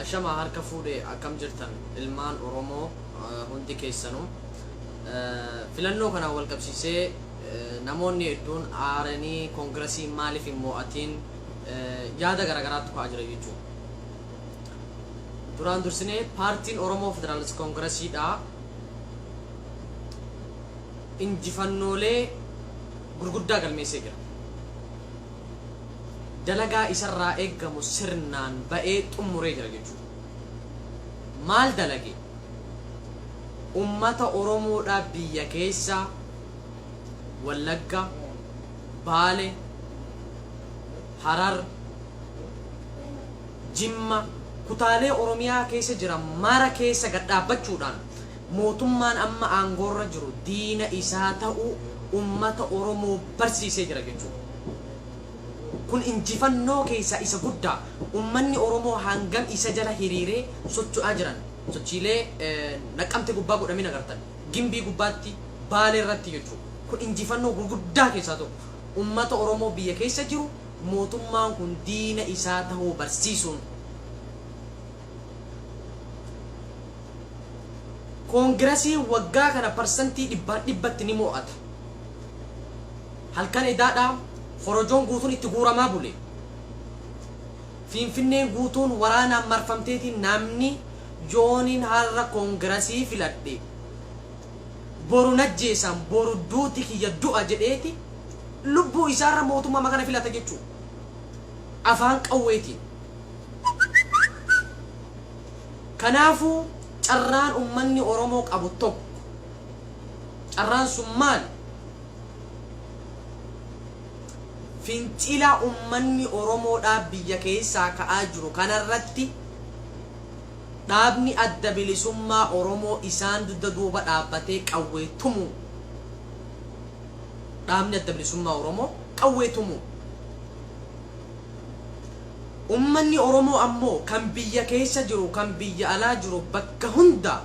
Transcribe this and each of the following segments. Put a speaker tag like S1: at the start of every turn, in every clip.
S1: Ashamaa harka fuudhe akkam jirtan ilmaan Oromoo hundi keessanuu. Filannoo kanaan wal qabsiisee namoonni hedduun aaranii koongirasii maaliif hin mo'atiin yaada garaagaraatu ka'aa jira jechuudha. Duraan dursinee paartiin Oromoo Federaalist Koongirasiidha. Injifannoolee gurguddaa galmeessee jira. Dalagaa isarraa eeggamu sirnaan ba'ee xummuree jira jechuudha. Maal dalage? Ummata Oromoodhaa biyya keessaa Wallagga, Baale, Harar, Jimma, kutaalee Oromiyaa keessa jiran mara keessa gad dhaabbachuudhaan mootummaan amma aangoorra jiru diina isaa ta'uu ummata Oromoo barsiisee jira jechuudha. Kun injifannoo keessaa isa guddaa. Ummanni Oromoo hangam isa jala hiriiree socho'aa jiran sochiilee Naqqamte gubbaa godhameen agartan. Gimbii gubbaatti, Baale irratti jechuudha. Kun injifannoo gurguddaa keessaa tokko. Ummata Oromoo biyya keessa jiru mootummaan kun diina isaa tahuu barsiisuun. Koongirasiin waggaa kana parsantii dhibbaan dhibbatti ni moo'ata. Halkan edaadhaa korojoon guutuun itti guuramaa bule. Finfinneen guutuun waraanaan marfamteeti namni yooniin har'a koongirasii filadhe boru najjeesan boru duuti kiyya du'a jedheeti lubbuu isaarra mootummaa kana filata jechuudha. Afaan qawweetiin. Kanaafuu carraan ummanni Oromoo qabu tokko. Carraan sun maali? Fincila ummanni Oromoodhaa biyya keessaa ka'aa jiru kanarratti dhaabni Adda Bilisummaa Oromoo isaan dugda duuba dhaabbatee qawwee tumuu. Dhaabni Adda Bilisummaa Oromoo qawwee tumuu. Ummanni Oromoo ammoo kan biyya keessa jiru kan biyya alaa jiru bakka hundaa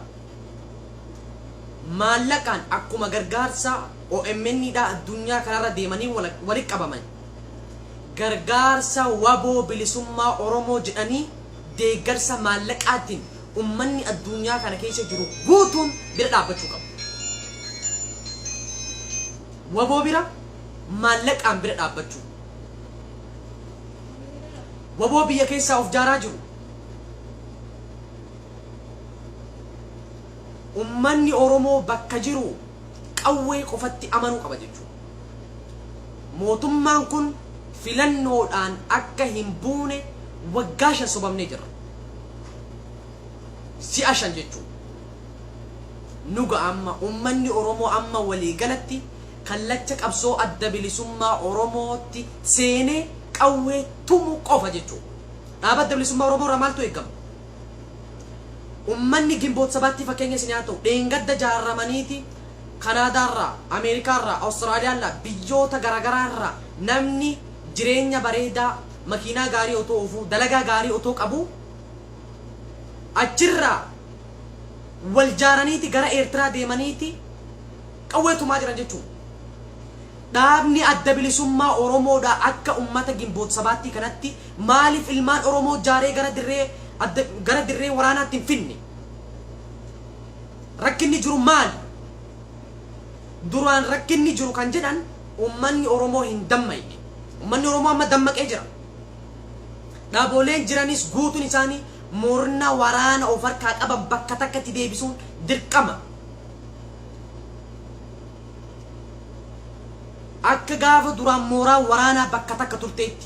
S1: maallaqaan akkuma gargaarsa omn dhaa addunyaa kanarra deemanii wali qabaman gargaarsa wbo bilisummaa Oromoo jedhanii deeggarsa maallaqaatiin ummanni addunyaa kana keessa jiru guutuun bira dhaabbachuu qaba. Wbo bira maallaqaan bira dhaabbachuu. Wbo biyya keessaa of jaaraa jiru. Ummanni Oromoo bakka jiru qawwee qofatti amanuu qaba jechuudha. Mootummaan kun filannoodhaan akka hin buune waggaa 5 sobamnee jirra. Si'a 5 jechuudha. Nu ga'a amma ummanni Oromoo amma walii galatti kallacha qabsoo Adda Bilisummaa Oromootti seenee qawwee tumu qofa jechuudha. Dhaaba Adda Bilisummaa Oromoo irraa maaltu eegama? Ummanni Ginboot Sabaattii fakkeenya isinii haa ta'u. Dheengadda jaarramaniiti Kanaadaarraa, Ameerikaarraa, Awustiraaliyaarraa, biyyoota garaagaraarraa namni jireenya bareedaa, makiinaa gaarii otoo oofuu, dalagaa gaarii otoo qabuu achirraa wal jaaraniiti gara Eertiraa deemaniiti qawwee tumaa jiran jechuudha. Dhaabni Adda Bilisummaa Oromoodhaa akka ummata Ginboot Sabaattii kanatti maaliif ilmaan Oromoo jaaree gara dirree adda gara dirree waraanaatti hin finne? Rakkinni jiru maali? Duraan rakkinni jiru kan jedhan ummanni Oromoo hin dammayne. Ummanni Oromoo amma dammaqee jira. Dhaaboleen jiranis guutuun isaanii murna waraana of harkaa qaban bakka takkatti deebisuun dirqama. Akka gaafa duraan mooraan waraanaa bakka takka turteetti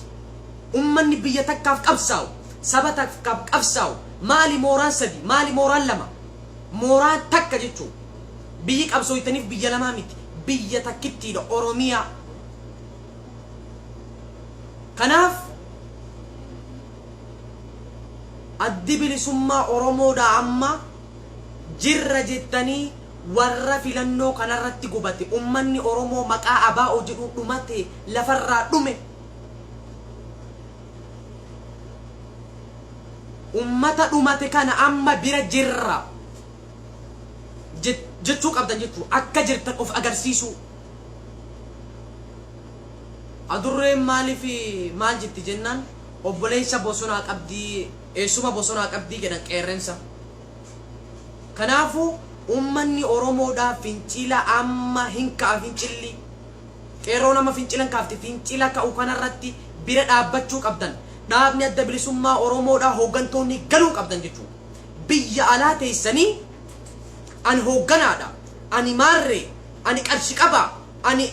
S1: ummanni biyya takkaaf qabsaa'u, saba takkaaf qabsaa'u maali mooraan sadi, maali mooraan lama? Mooraan takka jechuun biyyi qabsooytaniif biyya lamaa miti, biyya takkittiidha Oromiyaa. Kanaaf Addi Bilisummaa Oromoodhaa amma jirra jettanii warra filannoo kanarratti gubate ummanni Oromoo maqaa ABO jedhuun dhumate lafarraa dhume ummata dhumate kana amma bira jirra jechuu qabdan jechuu akka jirtan of agarsiisuu. Adurreen maaliif maal jetti jennaan Obboleessa bosonaa qabdii, eessuma bosonaa qabdii jedhan qeerrensa. Kanaafuu ummanni Oromoodhaa fincila amma hin ka'a fincilli. Qeerroon amma fincila hin kaafti. Fincila ka'u kanarratti bira dhaabbachuu qabdan. Dhaabni Adda Bilisummaa Oromoodhaa hooggantoonni galuu qabdan jechuudha. Biyya alaa teessanii ani hoogganaadha, ani maarree, ani qarshi qaba, ani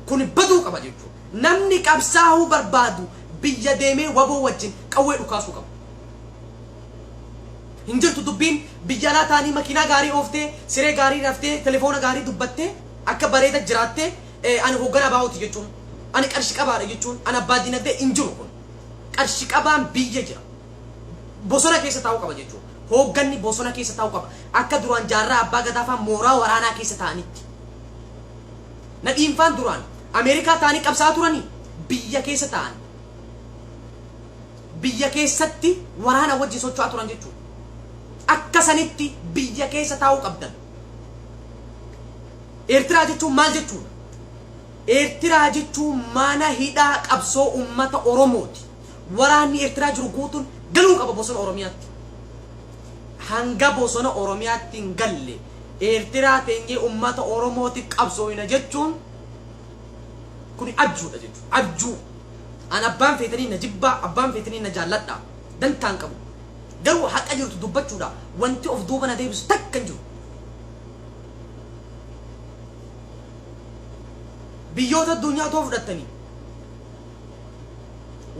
S1: kun baduu qaba jechuudha. Namni qabsaa'uu barbaadu biyya deemee waboo wajjin qawwee dhukaasuu qaba. Hin jirtu dubbiin biyya alaa taa'anii makiinaa gaarii ooftee, siree gaarii raftee, telefoona gaarii dubbattee, akka bareeda jiraattee ani hoogganaa baa'uuti jechuun, ani qarshi qabaadha jechuun, ani abbaa dinagdee hin jiru kun. Qarshi qabaan biyya jira. Bosona keessa taa'uu qaba jechuudha. Hoogganni bosona keessa taa'uu qaba. Akka duraan Jaarraa Abbaa Gadaa fa'aa mooraa waraanaa keessa taa'anitti. Nadhiinfaan duraan Ameerikaa taa'anii qabsaa'aa turanii biyya keessa taa'an. Biyya keessatti waraana wajjin socho'aa turan jechuudha. Akka sanitti biyya keessa taa'uu qabdan. Eertiraa jechuun maal jechuudha? Eertiraa jechuun mana hidhaa qabsoo uummata Oromooti. Waraanni Eertiraa jiru guutuun galuu qaba bosona Oromiyaatti. Hanga bosona Oromiyaatti hin galle Eertiraa teenyee uummata Oromootiif qabsooyna jechuun kuni abjuudha jechuudha. Abjuu. An abbaan feetanii na jibbaa, abbaan feetanii na jaalladhaa. Dantaan qabu. Garuu haqa jirtu dubbachuudha. Wanti of duuba na deebisu takka hin jiru. Biyyoota addunyaa otoo fudhattanii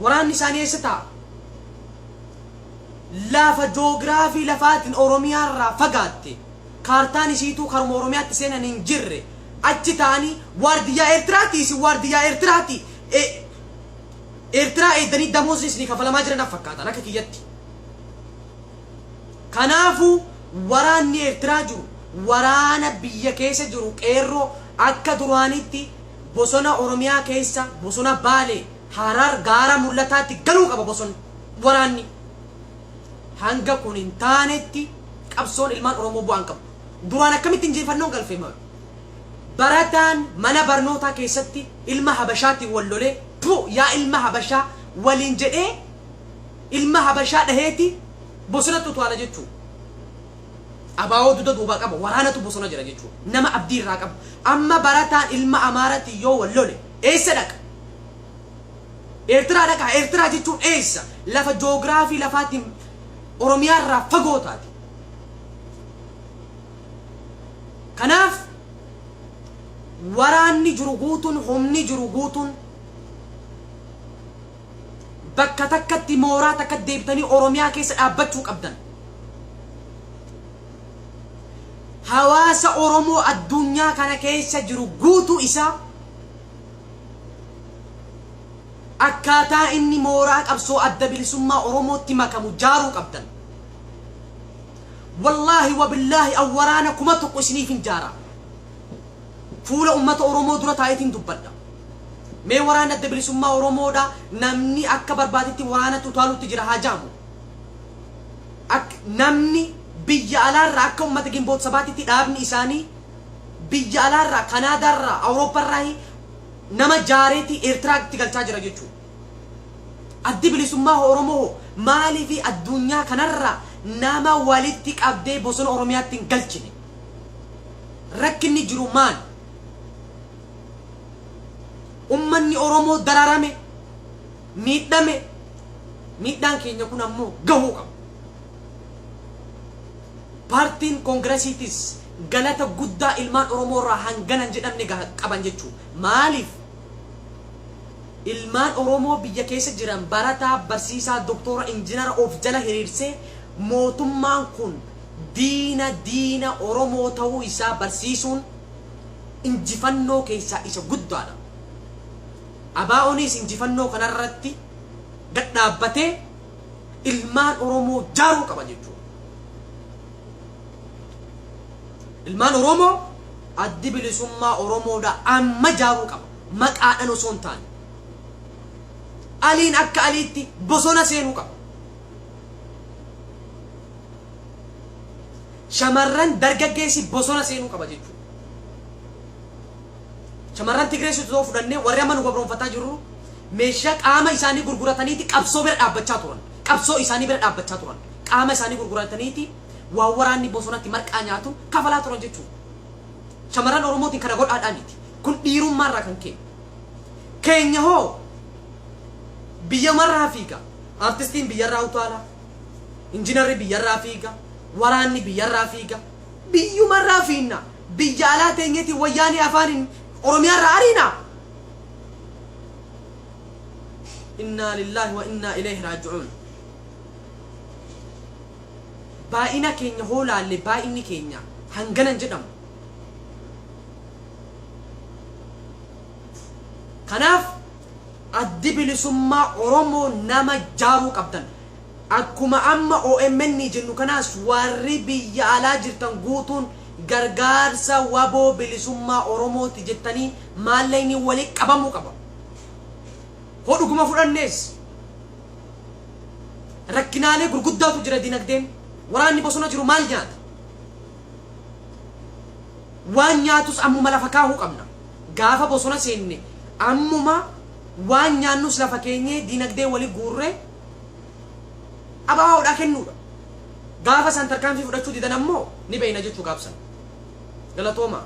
S1: waraanni isaanii eessa taa'a? Lafa joogiraafii lafaatiin Oromiyaa irraa fagaatte, kaartaan isiituu karuma Oromiyaatti seenan hin jirre, achi taa'anii waardiyyaa Eertiraati, isin waardiyyaa Eertiraati, Eertiraa eeddanii damoosni isinii kafalamaa jiran fakkaatan akka kiyyatti. Kanaafuu waraanni Eertiraa jiru, waraana biyya keessa jiru qeerroo akka duraanitti bosona Oromiyaa keessa, bosona Baalee, Harar, gaara mul'ataatti galuu qaba bosonni, waraanni. Hanga kun hin taanetti qabsoon ilmaan Oromoo bu'aa hin qabu. Duraan akkamitti injifannoon galfee barataan mana barnootaa keessatti ilma Habashaatiin wal lolee pu yaa ilma Habashaa waliin jedhee ilma Habashaa dhaheeti bosonatti utuwaala jechuu. Abaawoo duda duubaa qaba, waraanatu bosona jira jechuu. Nama abdii irraa qabu. Amma barataan ilma Amaaraatiin yoo wal lole eessa dhaqa? Eertiraa dhaqa. Eertiraa jechuun eessa? Lafa joogiraafii lafaatiin Oromiyaa irraa fagoo taate. Kanaaf waraanni jiru guutuun, humni jiru guutuun bakka takkatti mooraa takka deebitanii Oromiyaa keessa dhaabbachuu qabdan. Hawaasa Oromoo addunyaa kana keessa jiru guutuu isaa akkaataa inni mooraa qabsoo Adda Bilisummaa Oromootti makamu jaaruu qabdan. Wallaahi wabillaahi an waraana 1000 isiniif hin jaara. Fuula ummata Oromoo dura taa'eetiin dubbadha. Mee waraanni Adda Bilisummaa Oromoodha namni akka barbaadetti waraanatti utaaluutti jira haa jaamu. Ak namni biyya alaarraa akka ummata Ginboot Sabaatitti dhaabni isaanii biyya alaarraa, Kanaadaarraa, Awuroopparraa nama jaareetii Eertiraatti galchaa jira jechuudha. Addi Bilisummaa Oromoo hoo maaliif addunyaa kanarraa nama walitti qabdee bosona Oromiyaatti hin galchine? Rakkinni jiru maali? Ummanni Oromoo dararame, miidhame, miidhaan keenya kun ammoo gahuu qaba. Paartiin Koongiresiitis galata guddaa ilmaan Oromoo irraa hangana hin jedhamne qaban jechuudha. Maaliif? Ilmaan Oromoo biyya keessa jiran barataa, barsiisaa, doktora, injinara of jala hiriirsee mootummaan kun diina diina Oromoo ta'uu isaa barsiisuun injifannoo keessaa isa guddaadha. ABOnis injifannoo kanarratti gad dhaabbatee ilmaan Oromoo jaaruu qaba jechuudha. Ilmaan Oromoo Addi Bilisummaa Oromoodha amma jaaruu qaba. Maqaadhaan osoo hin taane. Aliin akka Aliitti bosona seenuu qaba. Shamarran dargaggeessi bosona seenuu qaba jechuudha. Shamarran Tigree osoo fudhannee warri amma nu gabroonfataa jirru Meeshaa qaama isaanii gurgurataniiti qabsoo bira dhaabbachaa turan. Qabsoo isaanii bira dhaabbachaa turan. Qaama isaanii gurgurataniiti waan waraanni bosonatti marqaa nyaatu kafalaa turan jechuudha. Shamarran Oromootiin kana godhaadhaa miti. Kun dhiirummaarraa kan ka'e. Keenya hoo biyyamarraa fiiga. Artistiin biyyarraa utaala. Injiinarri biyyarraa fiiga. Waraanni biyyarraa fiiga. Biyyumarraa fiinna. Biyya alaa teenyeetiin wayyaanee afaaniin Oromiyaarraa ariina. Innaa lillaahi wa innaa ilayhi raaji'uun. Baay'ina keenya hoo laalle, baay'inni keenya hanganan jedhamu. Kanaaf Addi Bilisummaa Oromoo nama jaaruu qabdan. Akkuma amma OMN jennu kanaas warri biyya alaa jirtan guutuun gargaarsa wbo bilisummaa Oromooti jettanii maallaqni wali qabamuu qaba. Hoo dhuguma fudhannees rakkinaalee gurguddaatu jira. Dinagdeen waraanni bosona jiru maal nyaata? Waan nyaatus ammuma lafa kaahuu qabna. Gaafa bosona seenne ammuma waan nyaannus lafa keenyee dinagdee wali guurree ABOdhaa kennuudha. Gaafa isaan tarkaanfii fudhachuu didan ammoo ni beeyna jechuu gaafsan. Galatoomaa.